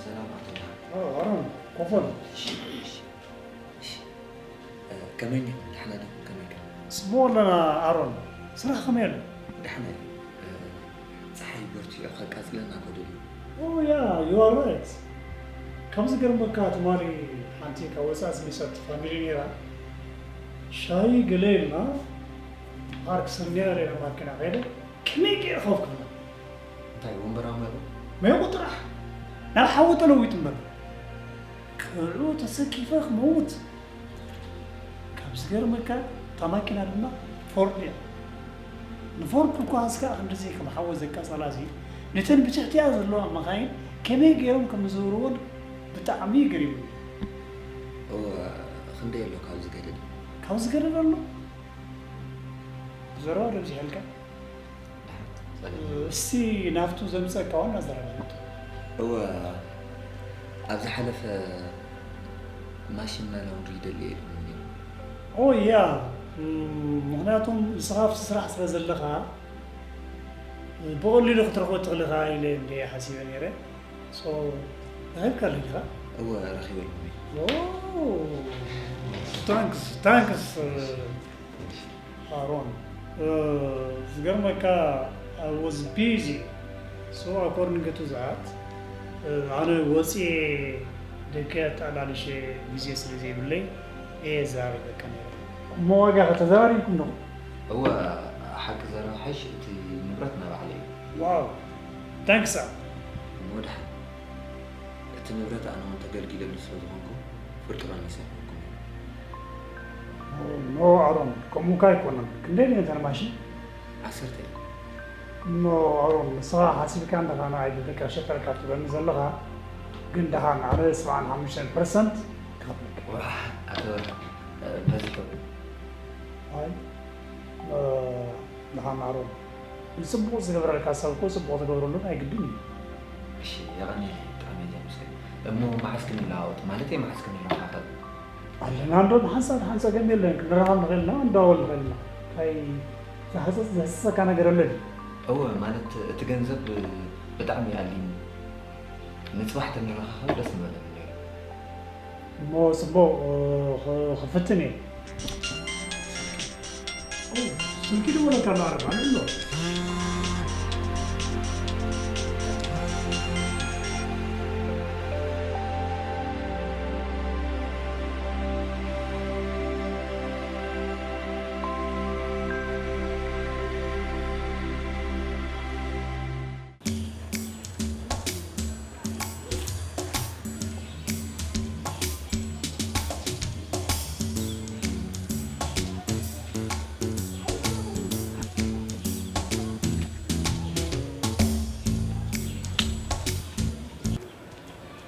ሰላም ኣቶ ብርሃን። ኦ፣ ኣሮን፣ ኮፎን። እሺ፣ እሺ፣ እሺ። እ፣ ከመይ እኒኹም? ደሓና ዲኹም? ከመይ ከ? ጽቡቕ ኣለና ኣሮን። ስራሕ ከመይ ኣሎ? ደሓና እዩ። እ፣ ጸሓይ በርቲዑ ከቃጽለና እኮ ደልዩ። ኦ፣ ያ፣ you are right። ከም ዝገርመካ፣ ትማሊ ሓንቲ ካብ ወጻኢ ዝመጸት ፋሚሊ ነይራ። ሻሂ ገለ ኢልና፣ ፓርክ ሰንያ ኢለ ናብ ማኪና ከይደ፣ ከመይ ገይረ ኮፍ ክብላ? እንታይ ወንበር ኣመሩ? መይቑ ጥራሕ ናብ ሓዊ ተለዊጡ እምበር። ቆልዑ ተሰኪፈ ክመውት። ካብ ዝገርመካ፣ እታ ማኪና ድማ ፎርድ እያ። ንፎርድ እኳ እስከ ክንድዚ ከም ሓዊ ዘቃጸላ እዚ፣ ነተን ብትሕቲኣ ዘለዋ መኻይን ከመይ ገይሮም ከም ዝዘውርወን ብጣዕሚ ገሪሙኒ። እወ፣ ክንደይ ኣሎ ካብዚ ገደል? ካብዚ ገደል ኣሎ? ዘረባ ዶ ኣብዚሐልካ? እስቲ ናብቱ ዘምጸካ ዋና ዘረባ ናቱ። እወ፣ ኣብ ዝሓለፈ ማሽን ናይ ላውንድሪ ይደሊ እየ ኢሉኒ ነይሩ። ኦ፣ ያ፣ እም፣ ምኽንያቱም ንስኻ ኣብቲ ስራሕ ስለ ዘለኻ፣ ብቐሊሉ ክትረኽቦ ትኽእል ኢኻ ኢለ እንደ ሓሲበ ነይረ። ሶ፣ ረኺብካሉ ዲኻ? እወ፣ ረኺበልኩም እየ። ኦ፣ ታንክስ፣ ታንክስ። ኣሮን፣ እ፣ ዝገርመካ፣ I was busy. So, according to that, እ፣ ኣነ ወፂኤ ደቂ ኣጠላልሸ ግዜ ስለ ዘይብለይ እየ ዘራሪበካ ነይረ። እሞ ዋጋ ኸ ተዘራሪብኩም ዶ? እወ፣ ሓቂ ዘረባ ሓይሽ እቲ ንብረት ናይ ባዕለይ እዩ። ዋው! ታንክስ፣ ኣ። እሞ ደሓን። እቲ ንብረት ኣነ እውን ተገልጊለሉ ስለ ዝኾንኩ፣ ፍርቂ ቀኒሰ ይህበኩም እየ። ኖ፣ ኣሮን፣ ከምኡ ከ ኣይኮነን። ክንደይ ድየን እተን ማሽን? ዓሰርተ እየን። ኖ፣ ኣሮን፣ ንስኻ ሓሲብካ እንዲኻ ንዓይ ብብርቂ ክሸጠልካ ትብለኒ ዘለኻ፣ ግን ደሓን ኣነ ሰብዓን ሓሙሽተን ፐርሰንት ክኸፍለካ። ዋእ፣ ኣቶ በርሀ፣ በዚሑ። ኣይ፣ እ፣ ደሓን ኣሮን፣ ንጽቡቕ ዝገበረልካ ሰብ እኮ ጽቡቕ ትገብረሉ ናይ ግድን እዩ። እሺ፣ የቐንየለይ፣ ብጣዕሚ እየ ዘመስግን። እሞ መዓስ ክንለዋወጥ? ማለተይ መዓስ ክንረኻኸብ? ኣለና እንዶ፣ ብሓንሳብ ሓንሳብ ገም የለን፣ ክንራኸብ ንኽእል ኢና፣ እንደዋወል ንኽእል ኢና። እንታይ ዝሃሰስ-፣ ዘህስሰካ ነገር ኣሎ ድዩ? እወ፣ ማለት እቲ ገንዘብ ብጣዕሚ ኣሊኒ። ንጽባሕ ተንረኻኸብ ደስ ምበለኒ ነይሩ። እሞ ጽቡቕ፣ እ፣ ኽ-፣ ክፍትን እየ። ኦ፣ ስልኪ ይደውለካ ኣሎ፣ ዓረብ፣ ኣነ ኣሎ።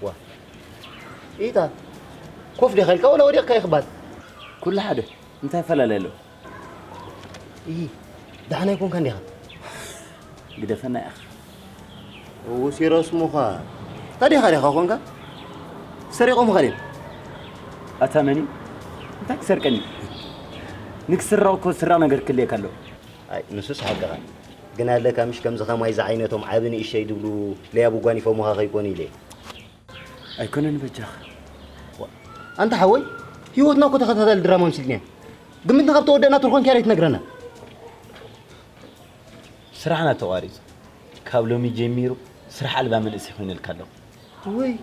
ዋ። ኢታ፣ ኮፍ ዲኻ ኢልካ ወላ ወዲቕካ ኢኻ ባል? ኩሉ ሓደ፣ እንታይ ፈላለ ኣሎ? ኢሂ፣ ደሓን ኣይኮንካን ዲኻ? ግደፈና ኢኻ። እው፣ ሲረስ ሙኻ። ታዲኻ ዲኻ ኮንካ? ሰሪቆም ኸሪም። ኣታ መኒ እንታይ ክሰርቀኒ? ንክስረቕ እኮ ዝስረቕ ነገር ክልየካ ኣለዎ። ኣይ ንሱስ ሓቅኻ። ግን ኣለካ ምሽ ከምዚ ኸማይ ዝዓይነቶም ዓቢ ንእሸይ ድብሉ ለያቡ ጓኒፎምኻ ኸይኮኑ ኢለ። ኣይኮነን በጃኻ። ኣንታ ሓወይ፣ ህይወትና እኮ ተኸታታሊ ድራማ መሲልናያ። ግምትና ካብ ተወደእና ትርኾን ክያደይ ትነግረና። ስራሕና ተቋሪጹ። ካብ ሎሚ ጀሚሩ ስራሕ ኣልባ መንእሰይ ኮይነልካ ኣለኹ። ውይ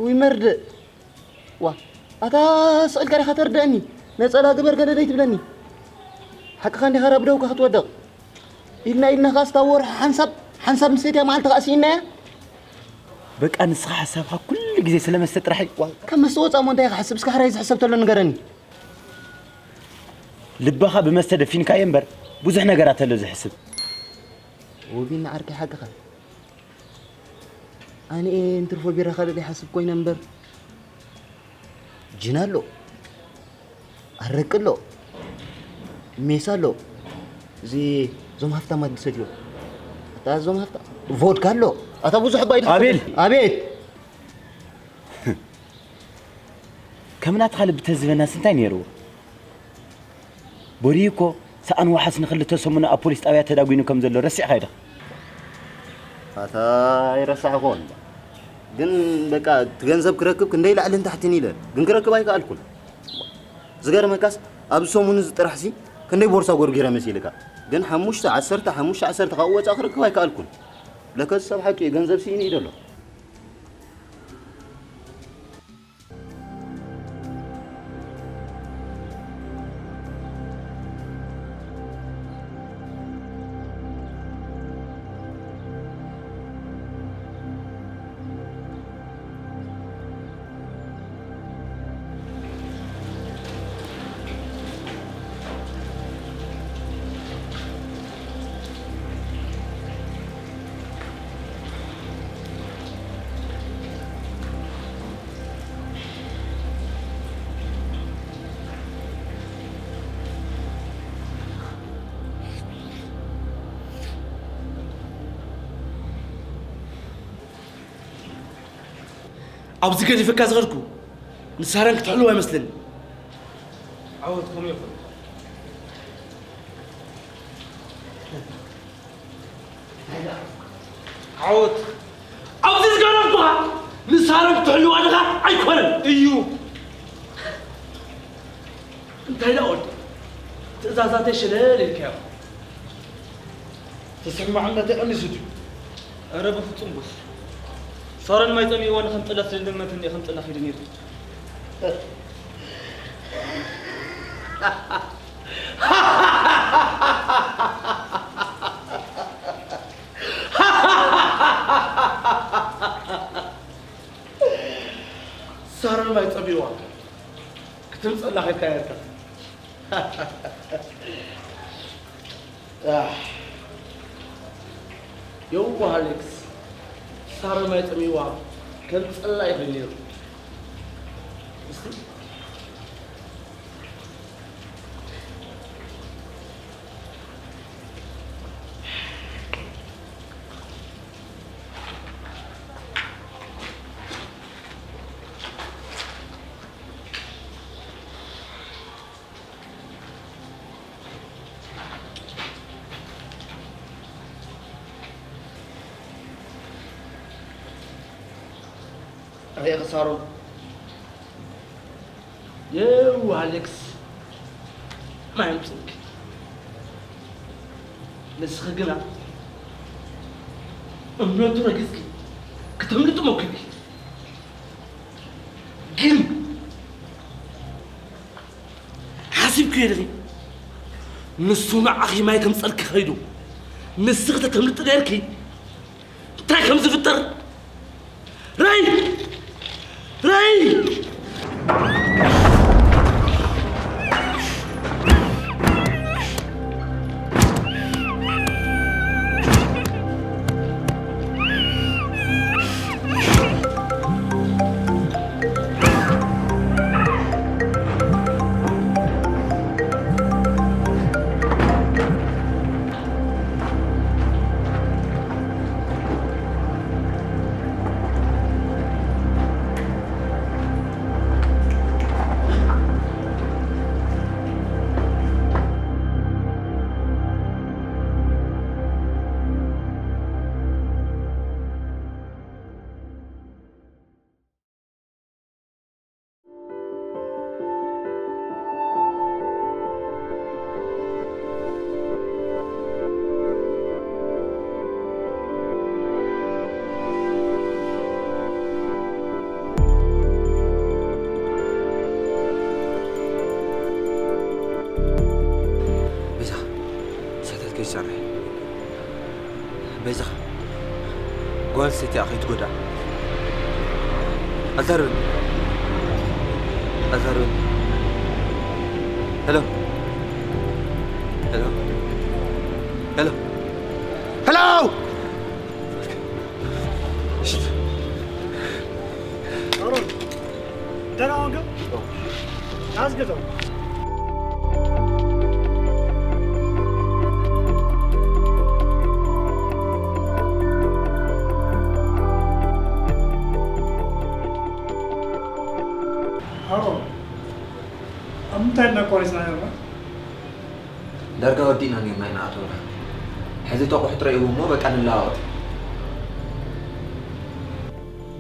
ውይ መርድእ። ዋ ኣታ ስቕ ኢልካ ዲኻ ተርድአኒ? ነጸላ ግበር ገለ ደይትብለኒ? ሓቅኻ እንዲኻ ራብ ደውካ ክትወድቕ ኢልና ኢልና ኸኣ ስታ ወርሒ ሓንሳብ ሓንሳብ ምሰትያ መዓልቲ ኸኣ ስኢናያ። በቃ ንስኻ ሓሳብካ ኩሉ ግዜ ስለ መስተ ጥራሕ እዩ። ዋ ካብ መስተ ወጻእ እሞ እንታይ ክሓስብ? እስከ ሕራይ ዝሕሰብ ተሎ ንገረኒ። ልብኻ ብመስተ ደፊንካዮ እምበር ብዙሕ ነገራት ኣሎ ዝሕስብ። ውቢና ዓርከይ ሓቅኻ። ኣነ እየ እንትርፎ ቢራ ካልእ ዘይሓስብ ኮይነ እምበር ጅን ኣሎ፣ ኣረቂ ኣሎ፣ ሜስ ኣሎ። እዚ እዞም ሃፍታማት ዝሰትዮ ኣታ እዞም ሃፍታ ቮድካ ኣሎ። ኣታ ብዙሕ ባይድ ኣቤል! ኣቤት። ከም ናትኻ ልቢ ተዝበናስ እንታይ ነይርዎ? ቦዲ እኮ ሰኣን ዋሓስ ንክልተ ሰሙን ኣብ ፖሊስ ጣብያ ተዳጒኑ ከም ዘሎ ረሲዕኻ ኢኻ። ኣታ ኣይረሳዕኹን። ግን በቃ እቲ ገንዘብ ክረክብ ክንደይ ላዕልን ታሕትን ኢለ ግን ክረክብ ኣይከኣልኩን። ዝገርመካስ ኣብዚ ሰሙን እዚ ጥራሕሲ ክንደይ ቦርሳ ጎርጊረ መሲልካ። ግን ሓሙሽተ ዓሰርተ ሓሙሽተ ዓሰርተ ካብኡ ወፃእ ክረክብ ኣይከኣልኩን። ለከዚ ሰብ ሓቂ እዩ፣ ገንዘብ ስኢኑ እዩ ዘሎ። ኣብዚ ገዲፈካ ዝኸድኩ ንሳረን ክትሕልዋ ይመስለኒ። ዓወት ከምኡ ይኹን። ዓወት ኣብዚ ዝገረምኩኻ ንሳረን ክትሕልዋ ድኻ ኣይኮነን እዩ። እንታይ ደኣ ወዲ ትእዛዛተይ ሸለል ኢልካዮ። ተሰማዕነተይ ቀኒሱ ድዩ? ኧረ ብፍጹም ቦስ። ሳሮን ማይ ጸሚእዋ ንኸምጽላ ስለልመነትኒ እየ ከምጽላ ከይደ ነይሩ። ሳሮን ማይ ጸሚእዋ ክትምጽላ ከይድካ ነርካ። ኣህ፣ የዋህ ኣሌክስ፣ ሳሮን ማይ ጸሚእዋ ከምጽላ ይኽእል ነይሩ። እስቲ ርኤኺ ሳሮን፣ የዋህ ኣሌክስ ማይ ኣምጽእልኪ። ንስኺ ግና እምነቱ ረጊጽኪ ክተምልጢ ሞኪርኪ። ግን ሓሲብክዮ ዲኺ? ንሱ ንዓኺ ማይ ከምጸልኪ ከይዱ ንስኺ ተተምልጢ ነይርኪ? እንታይ ከም ዝፍጠር ራይ! ራይ! በጃኻ ጓል ሰትያ ከይትጎዳእ። ኣዛርበኒ። ኣዛርበኒ። ሄሎ። ሄሎ። ሄሎ። ሄሎ። ሽት። ኣሮን፣ ደህና ሆንክ? ናዝግተው። ኣሮን፣ ኣብ ምንታይ ኢና ኣቋሪጽና ነርና? ዳርጋ ወዲእና ኔርና ኢና ኣቶ ብርሃን። ሕዚ ተቑሑ ጥራይ እቡ እሞ በቃ ንለዋወጥ።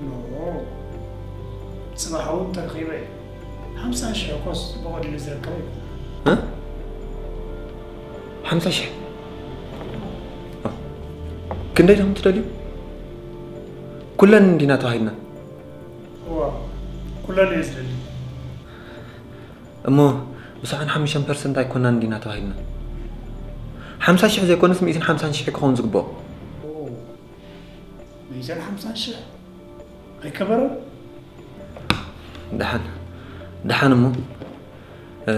ኖ፣ ጽባሕ እውን ተረኺበ እየ። ሓምሳ ሽሕ እኮስ ብቐሊሉ ዝርከብ ኣይኮነን። እ? ሓምሳ ሽሕ? ክንደይ ዲኹም ትደልዩ? ኩለን እንዲና ተዋሂድና። እዋ፣ ኩለን እየ ዝደሊ። እሞ ብሰብዓን ሓሙሽተን ፐርሰንት ኣይኮናን እንዲና ተዋሂድና። ሓምሳ ሽሕ ዘይኮነስ ሚእትን ሓምሳን ሽሕ ክኸውን ዝግብኦ። ኦ፣ ሚእትን ሓምሳን ሽሕ ኣይከበረን? ደሓን፣ ደሓን እሞ፣ እ፣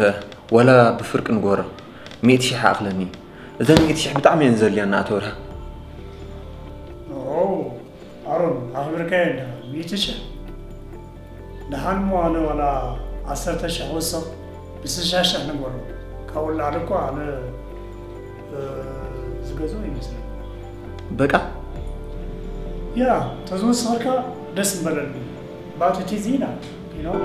ወላ ብፍርቂ ንግበሮ። ሚእቲ ሽሕ ኣኽለኒ። እዘን ሚእቲ ሽሕ ብጣዕሚ እየን ዘድልያና ኣቶ ብርሃ። ኦ፣ ኣሮን፣ ኣኽቢርካዮ እንዲኻ። ሚእቲ ሽሕ? ደሓን እሞ ኣነ ዋላ ዓሰርተ ሽሕ ክውስኽ ብስልሳ ሽሕ ንግበሮ። ካብኡ ንላዕሊ እኮ ኣነ፣ እ፣ ዝገዝኦ ይመስለኒ። በቃ? ያ፣ ተዝውስኸልካ ደስ ምበለኒ። But it is enough, you know?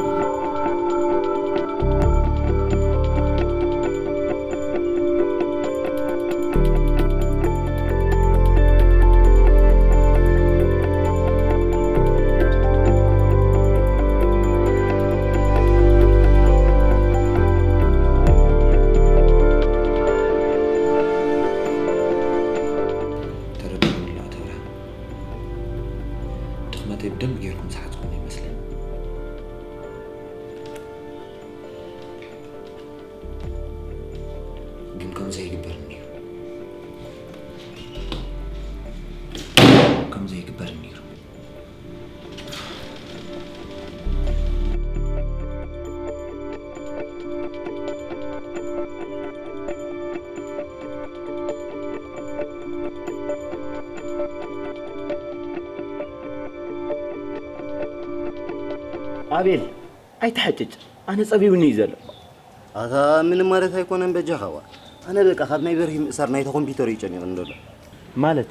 ተረድኡኒ ኣሎ ኣቶ ብርሃን። ድኽመተይ ብደንቢ ጌርኩም ዝሓዝኩሞ ይመስለኒ። ግን ከምዚ ኣይግበርን ነይሩ። ከምዚ ኣይግበርን ነይሩ። ኣቤል፣ ኣይትሓጭጭ። ኣነ ጸቢቡኒ እዩ ዘሎ። ኣታ ምንም ማለት ኣይኮነን በጃኻ ዋ። ኣነ በቃ ካብ ናይ በርሂ ምእሳር ናይታ ኮምፒውተር እዩ ጨኒቕኒ ዘሎ። ማለት?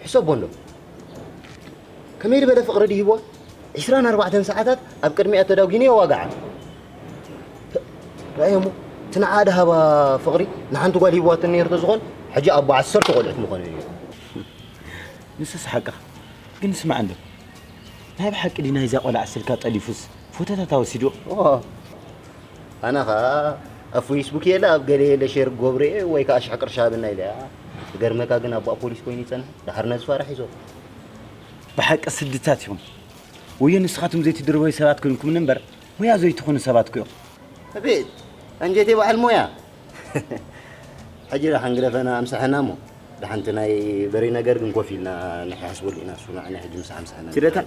ሕሰቦ ኣሎ። ከመይ ዝበለ ፍቕሪ ድዩ ሂብዋ? ዕስራን ኣርባዕተን ሰዓታት ኣብ ቅድሚኣ ተዳጒነ የዋግዓ። ራእዮሞ፣ እቲ ንዓ ድሃባ ፍቕሪ ንሓንቲ ጓል ሂብዋቶ ነይሩ ተዝኾን፣ ሕጂ ኣቦ ዓሰርተ ቆልዑት ምኾነ እዩ። ንስስ ሓቅኻ። ግን ስማዕ እንዶ፣ ናይ ብሓቂ ድዩ ናይዛ ቆልዓ ስልካ ጠሊፉስ ፎቶታታ ወሲድዎ? ኦ፣ ኣነ ኸኣ ኣብ ፌስቡክ የለ ኣብ ገለ የለ ሼር ክገብሮ እየ ወይ ከኣ ሽሕ ቅርሺ ሃበና ኢለ እያ። ክገርመካ ግን ኣቦኣ ፖሊስ ኮይኑ ይጸንሐ። ደሓር ነዚ ፋራሕ ሒዞ። ብሓቂ ስድታት ኢኹም። ወዮ ንስኻትኩም ዘይትድርበዩ ሰባት ኮይንኩምኒ እምበር፣ ሞያ ዘይትኾኑ ሰባት እኮ ኢኹም። ኣቤት፣ ኣንጀቴ በዓል ሞያ። ሕጂ ደሓን ግደፈና፣ ኣምስሐና እሞ። ደሓንቲ ናይ በሬ ነገር ግን ኮፍ ኢልና ንሓስበሉ ኢና፣ እሱ ንዓና ሕጂ ምሳሕ ኣምስሐና። ችለታ።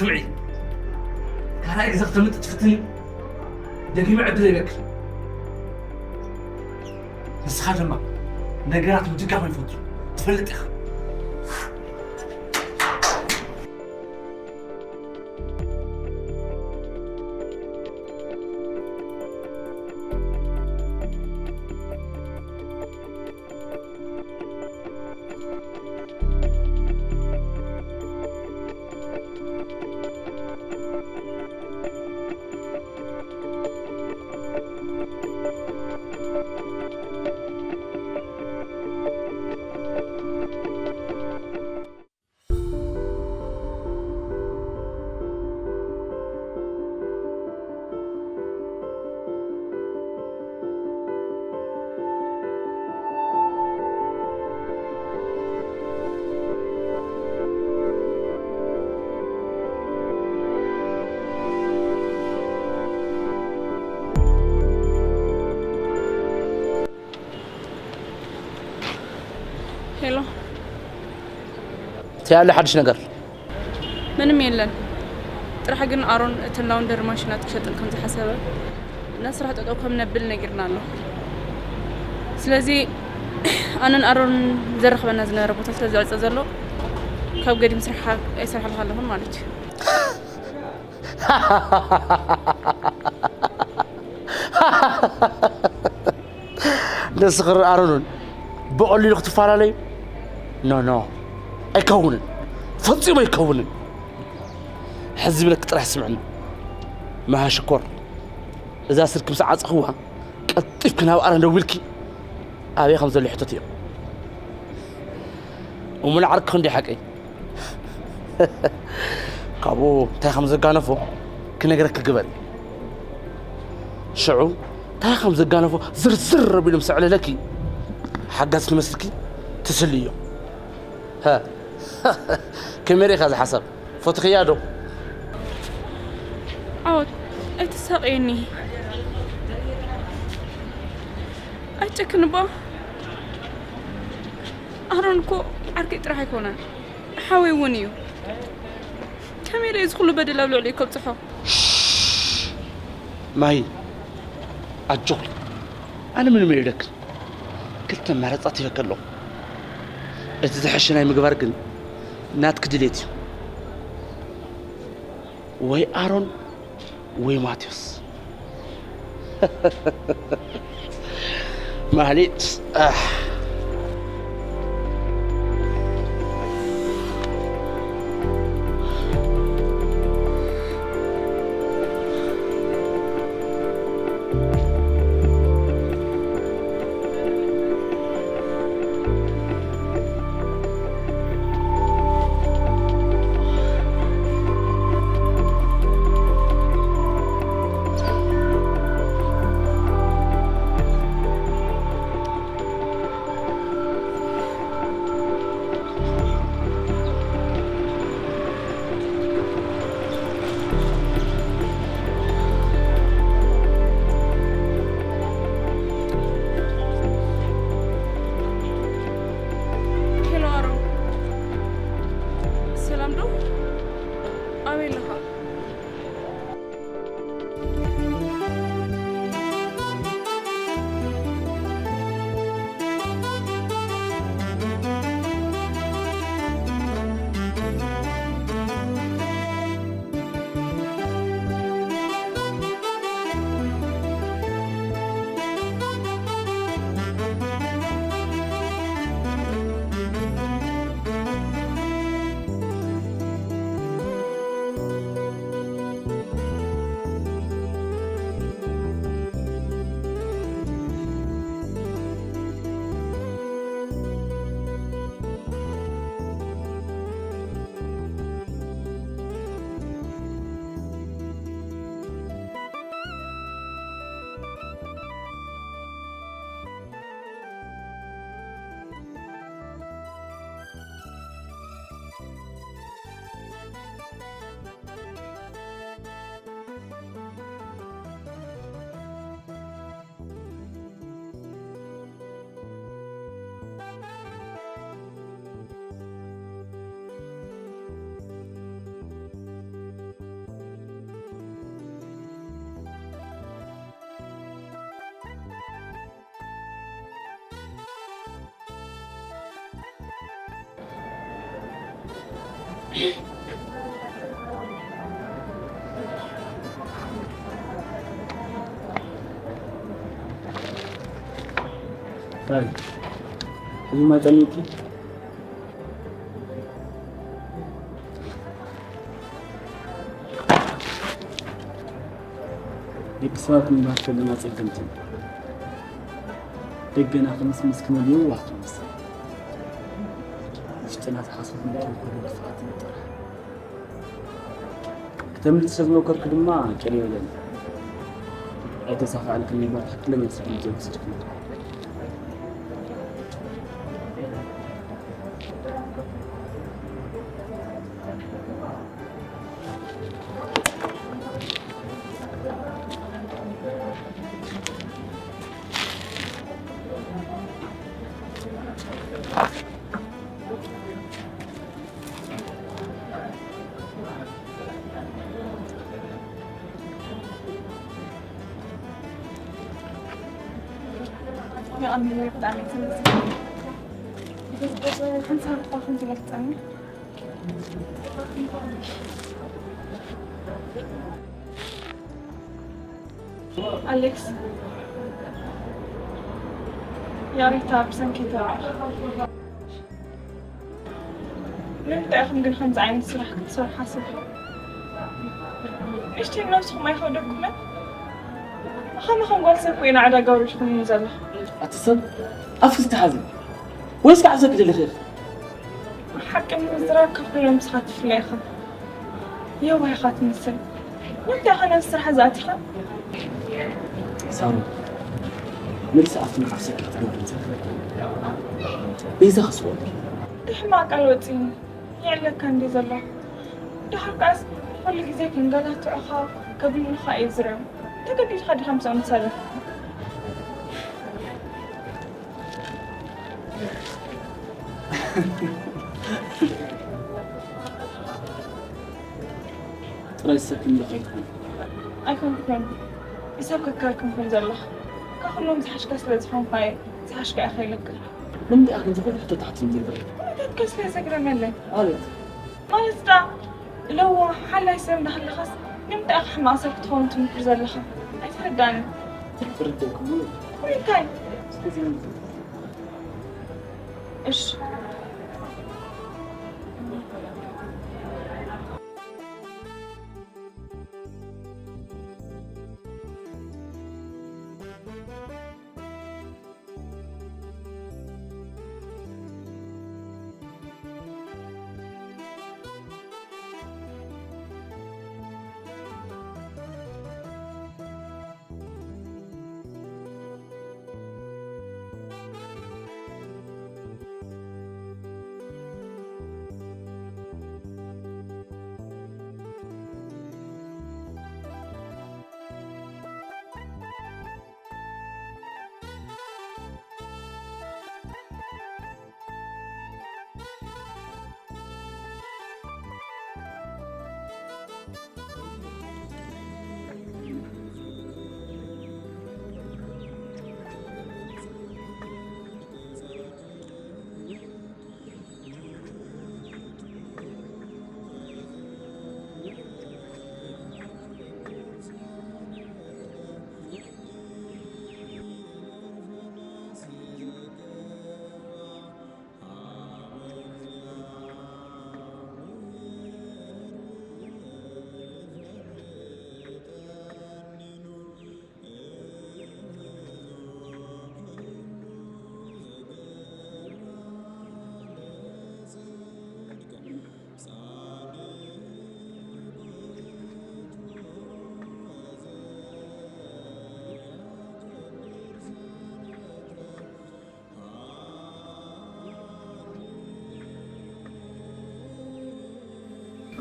ስምዒ፣ ካልኣይ ግዜ ክተምልጥ ትፍትኒ፣ ደጊመ ዕድል ይበክል። ንስኻ ድማ ነገራት ምድጋም ኣይፈቱ ትፈልጥ ኢኻ። ሄሎ። እንታይ ኣሎ ሓድሽ ነገር? ምንም የለን። ጥራሕ ግን ኣሮን እተን ላውንደሪ ማሽናት ክሸጥን ከም ዝሓሰበ፣ እና ስራሕ ጠጠው ከም ነብል ነጊርና ኣሎ። ስለዚ ኣነን ኣሮን ዘራኽበና ዝነበረ ቦታ ስለ ዝዕጸ ዘሎ፣ ካብ ገዲም ስራሕ ኣይሰርሓልካ ኣለኹን ማለት እዩ። ንስኽርን ኣሮንን ብቐሊሉ ክትፈላለዩ? ኖ፣ ኖ፣ ኣይከውንን። ፈጺሙ ኣይከውንን። ሕዚ ዝብለኪ ጥራሕ ስምዕኒ። መሃ ሽኮር፣ እዛ ስልኪ ምስ ዓጸኽዋ፣ ቀልጢፍኪ ናብ ኣረን ደዊልኪ፣ ኣበይ ከም ዘሎ ሕተትዮ። እሞ ንዓርኪ ክንደይ ሓቀይ? ካብኡ እንታይ ከም ዘጋነፎ ክነግረኪ ግበሪ። ሽዑ እንታይ ከም ዘጋነፎ ዝርዝር ኣቢሉ ምስ ኣዕለለኪ፣ ሓጋዝ ክመስልኪ ትስልዮ። ሃ፣ ከመይ ርኢኻ እዚ ሓሳብ? ፈትኽያ ዶ? ዓወት፣ ኣይትሳቐየኒ። ኣይጨክን እባ። ኣሮን እኮ ዓርከይ ጥራሕ ኣይኮነን፣ ሓወይ እውን እዩ። ከመይ ኢለ እዚ ኩሉ በደል ኣብ ልዕሊኡ ከብጽሖ? ማሂ፣ ኣጆኺ፣ ኣነ ምንም የብለክን። ክልተ ኣማራጻት ሂበኪ ኣለኹ። እቲ ዝሐሸ ናይ ምግባር ግን ናትኪ ድሌት እዩ። ወይ ኣሮን ወይ ማቴዎስ። ማህሌት፣ ኣሕ። ታይ? እዚ ማይ ጠሚቂ? ደቂ ሰባት ምንባር ከለና ጸገምቲ ኢና። ደገና ክምስምስ ክመል የዋህ ትመስል። ውሽጥና ዝሓስብ ምንባር ወደ ክፍኣት ይጥራሕ። ክተምልጥ ስለ ዝሞከርክ ድማ ቅር ይበለኒ። ኣይተሳኻዕልክን ምባል ትኽክለኛ ስራሕ እዩ ዝወስድክ። የቐንየለይ ብጣዕሚ ተመስገን። ሓንሳብ እኳ ከምዚ ኢለ ክጸንሕ። ኣሌክስ፣ ያሪታ ብሰንኪ ተባዕ። ንምንታይ ኢኹም ግን ከምዚ ዓይነት ስራሕ ክትሰርሑ ሓሲብኩም? ንእሽተይ ነብስኹም ኣይኸብደኩምን? ንኸምኹም ጓል ሰብ ኮይና ዕዳጋ ኣውሪድኩምኒ ዘለኹም። ኣቲ ሰብ፣ ኣፍኪ ዝተሓዘ ወይስ ከዓ ሰኪ ደለኺ ኢኺ? ሓቂ ንምዝራብ ካብ ኩሎም ንስኻ ትፍለ ኢኻ። የዋህ ኢኻ ትመስል። ንምንታይ ኢኻ ነዚ ስራሕ እዚ ኣቲኻ? ሳሮን፣ መልሲ ኣብቲ ንዓፍሰኪ ክትገብሪ እንተ በይዛኺ ስወር። እቲ ሕማቕ ቃል ወጺኡኒ። የዕለካ እንድዩ ዘሎ። ደሓር ከኣስ ኩሉ ግዜ ከንገላትዑኻ፣ ከብልዑኻ እየ ዝሪኦም። ተገዲድካ ዲኻ ምስኦም ትሰርሕ? ጥራይ ሰኪ እንዶ ከይትኹን። ኣይኮንኩን። ኢሳብ ከካል ክንኩን ዘለኻ። ካብ ኩሎም ዝሓሽካ ስለ ዝኾንካ እየ ዝሓሽካ ኢኻ ኢለካ። ንምንታይ ኢኻ ግን ዝኹሉ ሕቶታት ትህብኒ ዘለኺ? ኩነታትካ ስለ ዘግረመለይ። ማለት? ማለት ደኣ ለዋህ ሓላይ ሰብ እንዳሃለኻስ ንምንታይ ኢኻ ሕማቕ ሰብ ክትኸውን ትምኩር ዘለኻ? ኣይተረድኣንን። ክርደኩም እዩ። ንምንታይ? እስከ እዚ እሺ።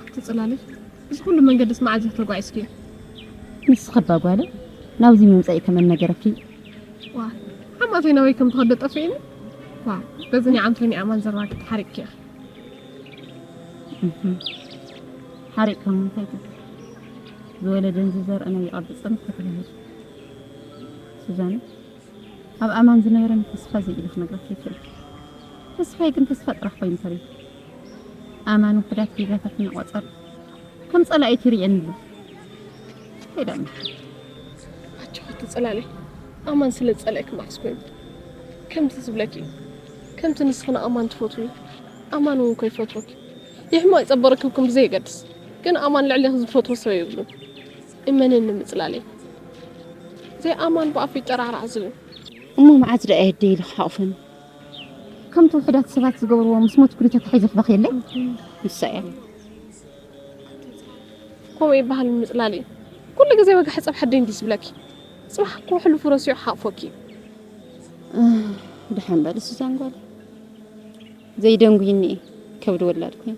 ኣቲ ጽላለ፣ እዚ ኩሉ መንገድስ መዓዝ ኢኺ ተጓዒዝክዮ? ንስኺ እባ ጓለይ፣ ናብዚ ምምጻእኪ ከመን ነገረኪ? ዋ፣ ሓማተይ ናበይ ከም ትኸዶ ጠፊእኒ። ዋ፣ በዚ ኒዓም ተኒዓማን ዘራጊት ሓሪቅኪ ኢኺ። እህ፣ ሓሪቅካ ምንታይ ትብል? ዝወለደን ዝዘርእን ኣይቐብጽን ክትብል። ሱዛን፣ ኣብ ኣማን ዝነበረኒ ተስፋ እዚ ኢለ ክነግረኪ ይኽእል። ተስፋይ ግን ተስፋ ጥራሕ ኮይኑ ተሪፉ። ኣማን ውሑዳት ጌጋታት እናቖጸረ ከም ጸላኢት ይርእየኒ ኣሎ። ከይዳና። ኣጆኺ ትጽላለይ። ኣማን ስለ ዝጸልአኪ መዓስ ኮይኑ? ከምቲ ዝብለኪ እዩ። ከምቲ ንስኺ ንኣማን ትፈትዊ፣ ኣማን እውን እኮ ይፈትወኪ። ይሕመቕ ይጸበረኪ ይኹን ብዘየገድስ፣ ግን ኣማን ልዕሌኺ ዝፈትዎ ሰብ የብሉን። እመንኒ ምጽላለይ። ዘይ ኣማን ብኣፉ ይጠራዕራዕ ዝብል። እሞ መዓዝ ደኣ የደይ ኢሉ ክሓቑፈኒ? ከምቲ ውሑዳት ሰባት ዝገብርዎ ምስ ሞትኩ ዶ ተታሒዘ ክበኽየለይ? ንሳ እያ። ከምኡ ይበሃል ምጽላል እዩ። ኩሉ ግዜ ወግሐ ጸብሐ ደይ እንድዩ ዝብለኪ። ጽባሕ እኮ ሕሉፉ ረሲዑ ክሓቕፈኪ እዩ። እህ፣ ደሓን በሊ ሱዛን ጓል። ዘይደንጉይኒ እየ፣ ከብዲ ወላድ ኮይኑ።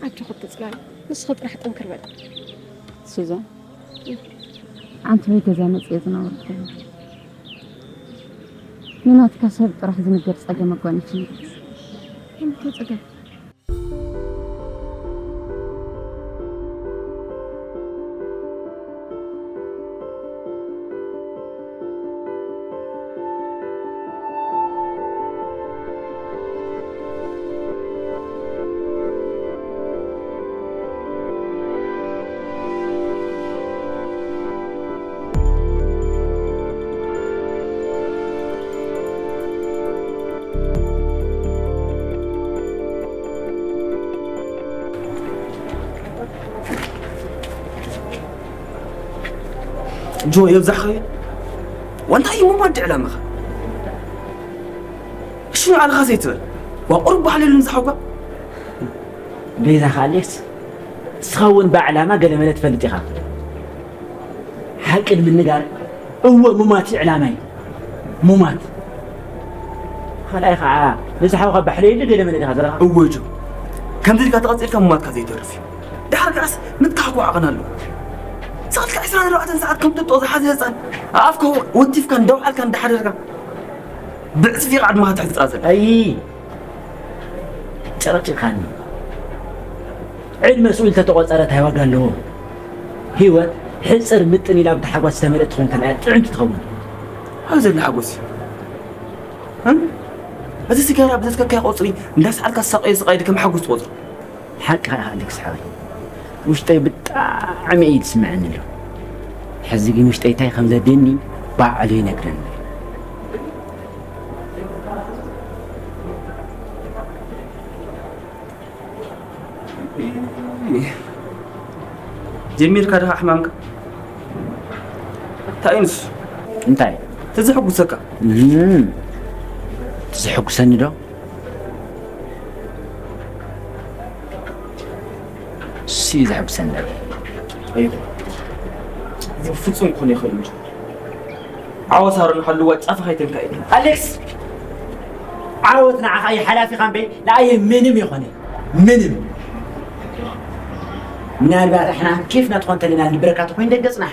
ኣጆኺ ትጽላል፣ ንስኺ ጥራሕ ጥንክር በሊ። ሱዛን፣ ኣንተ ወይ ገዛ መጽየ ዝነበርኩ። ንናትካ ሰብ ጥራሕ ዝንገር ጸገም ኣጓኒፍኒ። እንታይ ጸገም? ጆ የብዛሕኸዮ። ወንታይ እዩ መማዲ ዕላማኻ? እሺ ንባዕልኻ ዘይትበል። ዋ ቁሩብ ባህሊ የሉን ዝሓውካ። ቤዛኻ ኣሌክስ፣ ንስኻ እውን ብዕላማ ገለ መለ ትፈልጥ ኢኻ። ሓቂ ንምንጋር፣ እወ፣ ሙማት እዩ ዕላማይ። ሙማት። ካልኣይ ኸዓ፣ ነዚ ሓውኻ ባሕለየሉ ገለ መለ ዲኻ ዘለኻ? እወ ጆ፣ ከምዚ ኢልካ ተቐጺልካ ሙማትካ ዘይተርፍ እዩ። ድሓር ከኣስ ምትካኽኩ ዓቐን ኣለዎ። ንስኻ ኢልካ ዕስራን ኣርባዕተን ሰዓት ከም ጥጦ ዝሓዘ ህጻን፣ ኣፍካ ወቲፍካ እንዳውዓልካ እንዳሓደርካ፣ ብዕጽፊ ኢኻ ዕድመኻ ትሕጽራ ዘላ። ኣይ፣ ጨቕጭቕካኒ። ዕድመ ስኡል ተተቖጸረ እንታይ ዋጋ ኣለዎ? ህይወት ሕጽር ምጥን ኢላ ብታሓጓስ ዝተመልእት ትኾን ከላ እያ ጥዕምቲ ትኸውን። ኣብ ዘላ ሓጎስ እዩ። እም? እዚ ሲጋራ ብዘትከካይ ቆጽሪ እንዳስዓልካ ዝሳቐየ ስቓይ ድከም ሓጎስ ትቆጽሮ። ሓቅኻ ኢኻ ኣሌክስ ሓወይ። ውሽጠይ ብጣዕሚ እዩ ዝስምዐኒ ኣሎ። ሕዚ ግን ውሽጠይ እንታይ ከም ዘድልየኒ ባዕሉ ይነግረኒ። ጀሚርካ ዲኻ ሕማምካ? እንታይ እዩ ንሱ? እንታይ? እቲ ዘሐጉሰካ? እም፣ እቲ ዘሐጉሰኒ ዶ? እሱ እዩ ዘሐጉሰኒ። ኣይኮ። እዚ ብፍጹም ክኾን ይኽእል እንጂ። ዓወት ኣሮን ሃልዋ ጫፋ ከይተንካ እዩ። ኣሌክስ! ዓወት ንዓኻ እዩ ሓላፊኻ እምበይ፣ ንኣየ ምንም ይኾነ። ምንም። ምናልባት ኣሕና ኬፍና ትኾን ተለና ልብረካ ተኾይን ደገጽና።